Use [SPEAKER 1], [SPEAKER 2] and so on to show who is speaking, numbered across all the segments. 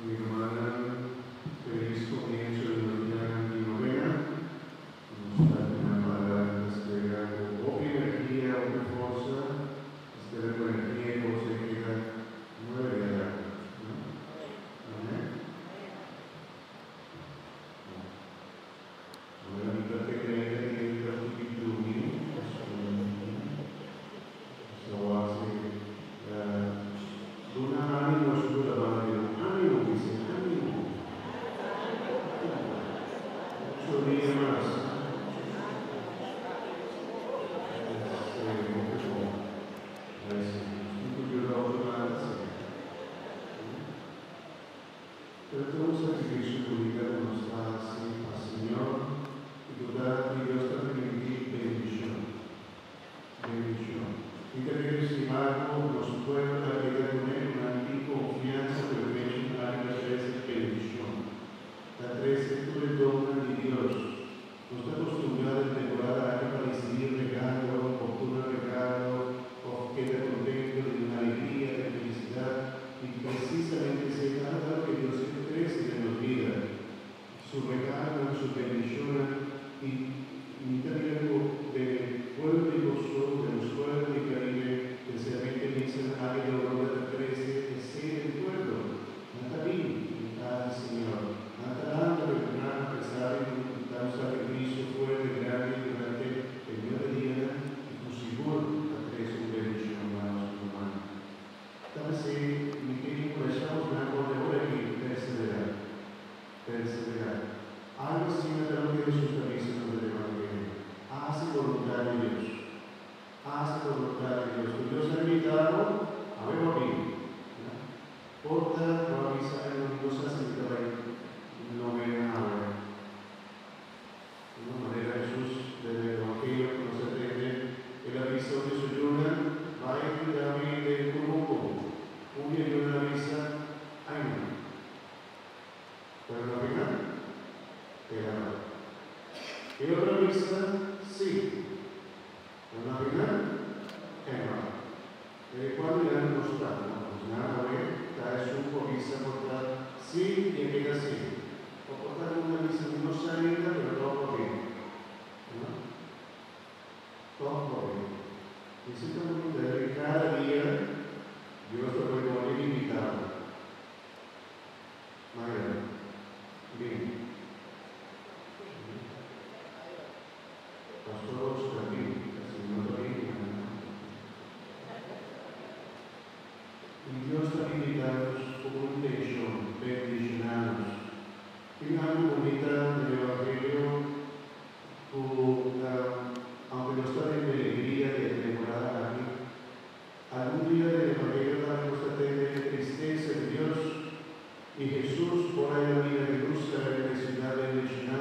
[SPEAKER 1] Mi rumannan, felis komienso di nos dianan di novena. Nos ta na para ta spera ku hopi energia, hopi forsa, ta spera ku energia i forsa e keda 9 dia largu, no? Amen? Bon. Awor mi ta tende ainda di hende ta un tiki drumi, pasobra nos a wak duna ánimo su ku ta banda di nan. Ánimo, dice, ánimo. Ocho dia mas. Sí, hopi bon. Sí, nos tin ku yuda otro nan, sí. Pero ta un sakrifisio bunita ku nos ta hasi pa Señor i ku ta i Dios ta permití bendishon. Bendishon. Mi ta kere stima ku nos pueblo ta keda kuné ku nan tin konfiansa ku e fecha aki ta trese bendishon. Ta trese tur e donnan di Dios. Nos ta kostumbrá den temporada aki pa risibí regalo òf duna regalo òf keda kontentu di un alegria, di felisidat, i presisamente esei ta loke Dios ke trese den nos bida, Su regalonan, Su bendishonnan. I mi ta mira ku den e pueblo di Kòrsou, den nos pueblo di Karibe, spesialmente misanan aki di Aurora ta trese esei den pueblo. Nan ta bin den kas di Señor. Nan ta lanta temprano a pesar di ku ta un sakrifisio fuerte grandi durante e nuebe dianan i ku sigur ta trese un bendishon pa nos rumannan. Ta p'esei mi ke enkurashá bosnan for di awor aki, perseverá. Perseverá. Algu asina ta loke Hesus ta bisa nos den Evangelio. Hasi boluntat di Dios. Hasi boluntat di Dios. Ku Dios a invitá bo, awe bo a bini. Por ta bo a bisa, Ay, no, mi no sa si mi ta bai novena awe. Di un manera Hesus den e Evangelio ku nos a tende, el a bisa un di su yunan, Bai yuda mi den kunuku. Un di e yunan a bisa, Ay no. Pero na final, el a bai. E otro a bisa, Sí. Pero na final, el no a bai. E kual di nan nos ta? No, nos nan awe ta esun ku a bisa por ta sí i a keda sí. O por ta algun a bisa mi no sa ainda pero tòg bo a bini. No? Tòg bo a bini. Esei ta bunita di kada dia Dios ta pone bo algin invitá bo. Maria, bini. Pastor Oscar bin, si no ta bin, nan no. I Dios ta invitá nos ku un intenshon, bendishoná nos. Tin algu bunita den Evangelio ku ta, aunke nos ta den alegria di e temporada aki, algun dia den Evangelio tambe nos ta tende e tristesa di Dios i Hesus ora el a mira Jerusalem, e siudat bendishoná,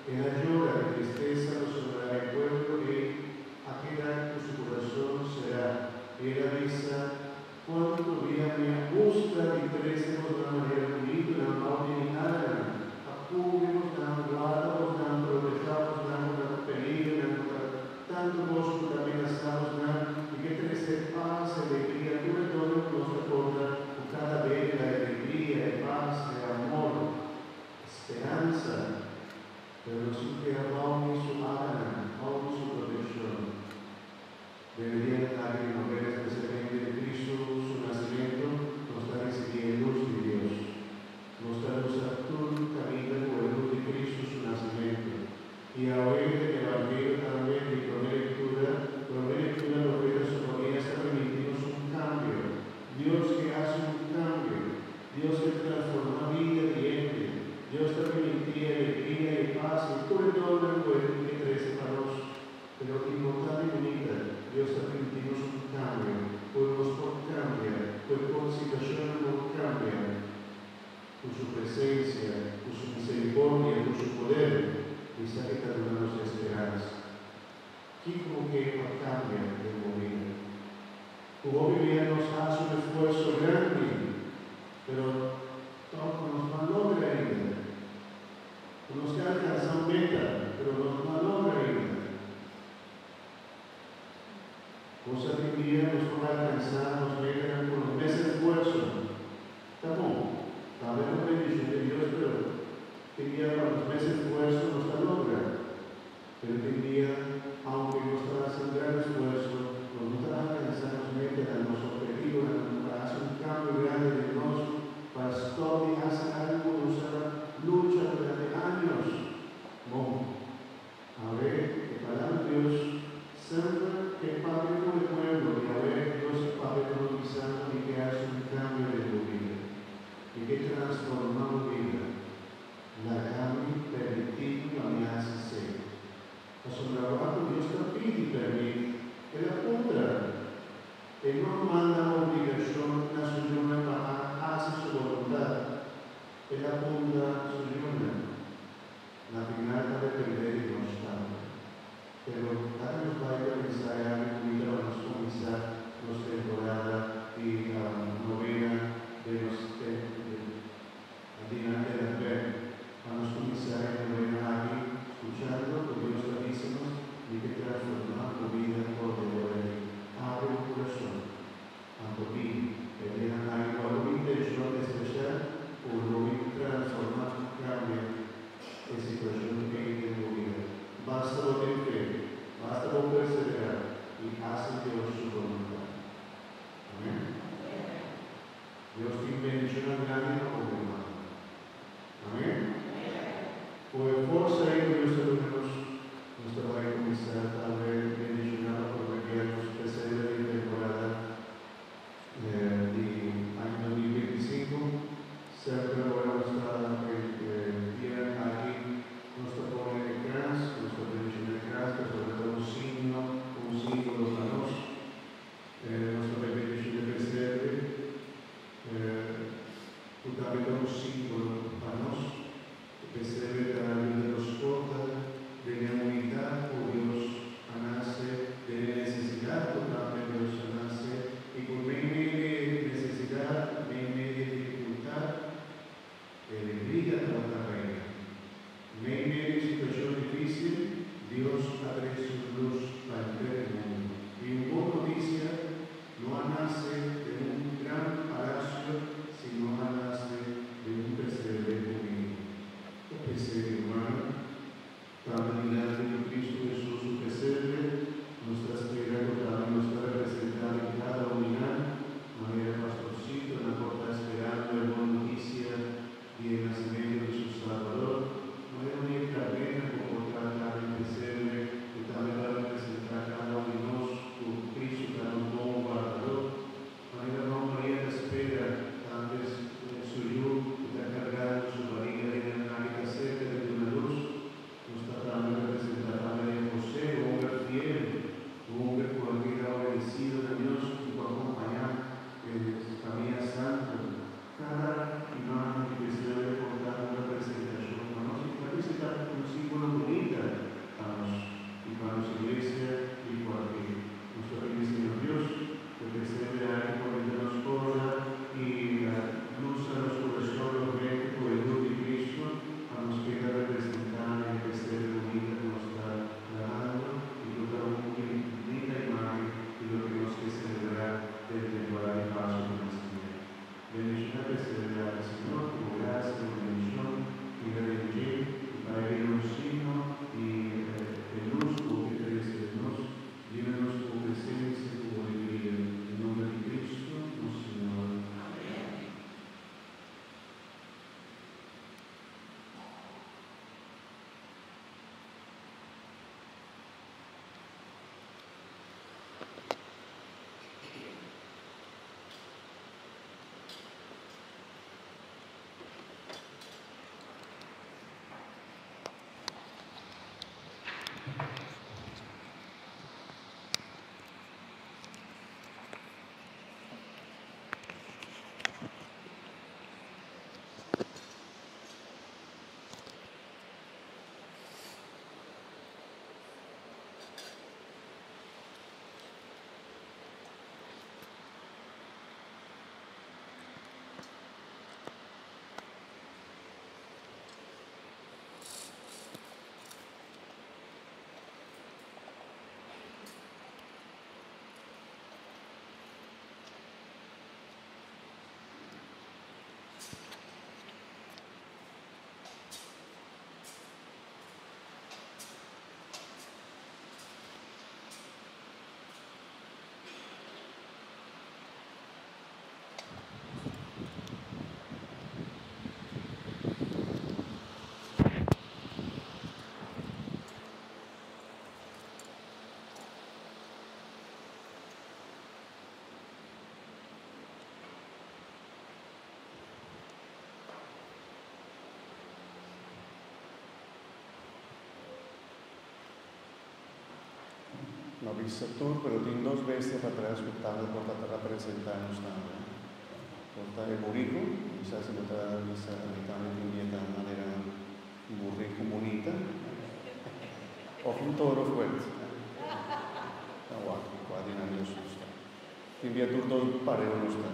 [SPEAKER 1] el a yora di tristesa pasobra e pueblo ei a keda ku su kurason será. El a bisa, Kuantu bia mi a buska di trese bosnan manera bunito nan bou di mi alanan, a kubri bosnan, warda bosnan, protehá bosnan kontra peligernan, kontra tantu kos ku ta menasá bosnan, i ke trese pas, alegria, tur e donnan ku nos ta konta ku kada bela, e alegria, e pas, e amor, e speransa. Pero nos tin keda bou di su alanan, bou di su protekshon. Den e dianan aki di novena, espesialmente di Kristu su nasimentu, nos ta risibí e lus di Dios. Nos ta lusa tur kaminda ku e lus di Kristu su nasimentu. I awe den Evangelio tambe di promé lektura, promé lektura profeta Sofonías ta primintí nos un kambio. Dios ke hasi un kambio. Dios ke transformá bida di hende. Dios ta primintí e alegria, e pas i tur e donnan ku e tin ke trese pa nos. Pero importante i bunita, Dios ta primintí nos un kambio, ku nos por kambia, ku e por situashonnan por kambia ku su presensia, ku su miserikordia, ku su poder, i esaki ta duna nos e speransa. Kiko bo ke pa kambia den bo bida? Ku hopi bia nos hasi un esfuerso grandi, pero tòg nos no a logra ainda. Ku nos ke alkansá un meta, pero nos no a logra ainda. Cosa tin dia nos por alkansá nos metanan ku nos mes esfuerso. Ta bon, tambe ta El a puntra su yunan, Na final ta dependé di nos tambe. Pero laga nos bai ku e mensahe aki bunita pa nos kuminsá nos temporada di novena den nos dilanti di Advent. Pa nos kuminsá e novena aki skuchando ku Dios ta bisa nos, Mi ke transformá bo bida for di awor aki. Abri bo kurason. Anto bin, e dianan aki ku algun intenshon espesial ku lo bin transformá, kambia, e situashon ei den bo bida. Basta bo tin fe, basta bo perseverá i hasi Dios su boluntat. Amèn. Dios tin bendishonnan grandi pa bo, mi ruman. Amèn. Ku e forsa ei ku Dios ta duna nos, nos ta bai kuminsá tambe bendishoná pa promé bia nos pesebre di temporada di aña 2025. Semper ora nos ta e dianan aki nos ta pone e krans, nos ta bendishoná e krans pasobra ta un signo, un símbolo pa nos. Nos ta bai bendishoná e pesebre. Ku tambe ta un símbolo pa nos. E pesebre ta yuda nos kòrda den e humildat ku Dios a nase, den e nesesidat ku tambe Dios a nase, i ku meimei di e nesesidat, meimei di e difikultat, e alegria tabata reina. Meimei di un situashon difísil, Dios a trese un lus pa henter e mundu. I un bon notisia no a nase den un gran palasio, sino a nase den un pesebre humilde. Ta p'esei, rumannan, tambe dilanti di Kristu Hesus su pesebre, nos ta spera ku tambe nos ta representá den kada un di nan, manera pastorcitonan por ta sperando e bon notisia di e nasimentu di su Salbador, manera un e karnénan ku por trata den pesebre ku tambe ta representá kada un di nos ku Kristu ta nos bon Wardador, manera Mama Maria ta spera tambe su yu ku ta kargando su bariga den nan aki ta serka di duna lus, nos ta tambe representá tambe den José, un homber fiel, un homber ku a keda obedesido na Dios i ku a kompañá e famia santu. Kada imágen di pesebre por ta un representashon pa nos i ta mester ta un símbolo bunita pa nos i pa nos iglesia di kualke. Nos ta pidi Señor Dios ku e pesebre aki por yuda nos korda i lusa nos kurason loke ku e lus di Cristo pa nos keda representá den e pesebre bunita ku nos ta trahando i ku ta un bunita imágen di loke nos ke selebrá den temporada di Pasku di Nasimentu. Bendiciona perseverá di Señor cu bo gracia y bo bendicion bira den dje y pa e bira un signo di e luz cu bo ke trece den nos, yena nos cu bo presencia y cu bo alegria, den nomber di Cristo nos Señor. Amen.
[SPEAKER 2] No bisa tur, pero tin dos bestia patras ku tambe por ta representá nos tambe.
[SPEAKER 1] Por ta e buriku, kisas bo ta bisa ami tambe tin bia ta manera un buriku bunita òf un toro fuerte. Ta wak kua di nan Dios gusta. Tin bia tur dos pareu nos ta.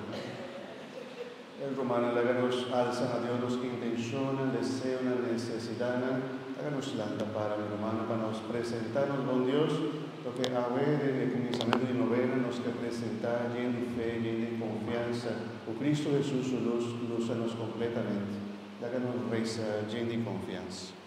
[SPEAKER 1] E rumannan laga nos alsa na Dios nos intenshonnan, deseonan, nesesidatnan. Laga nos lanta para, mi rumannan, pa nos presentá nos bon Dios loke awe den e kuminsamentu di novena nos ke presentá yen di fe, yen di konfiansa ku Kristu Hesus su lus lusa nos kompletamente. Laga nos resa yen di konfiansa.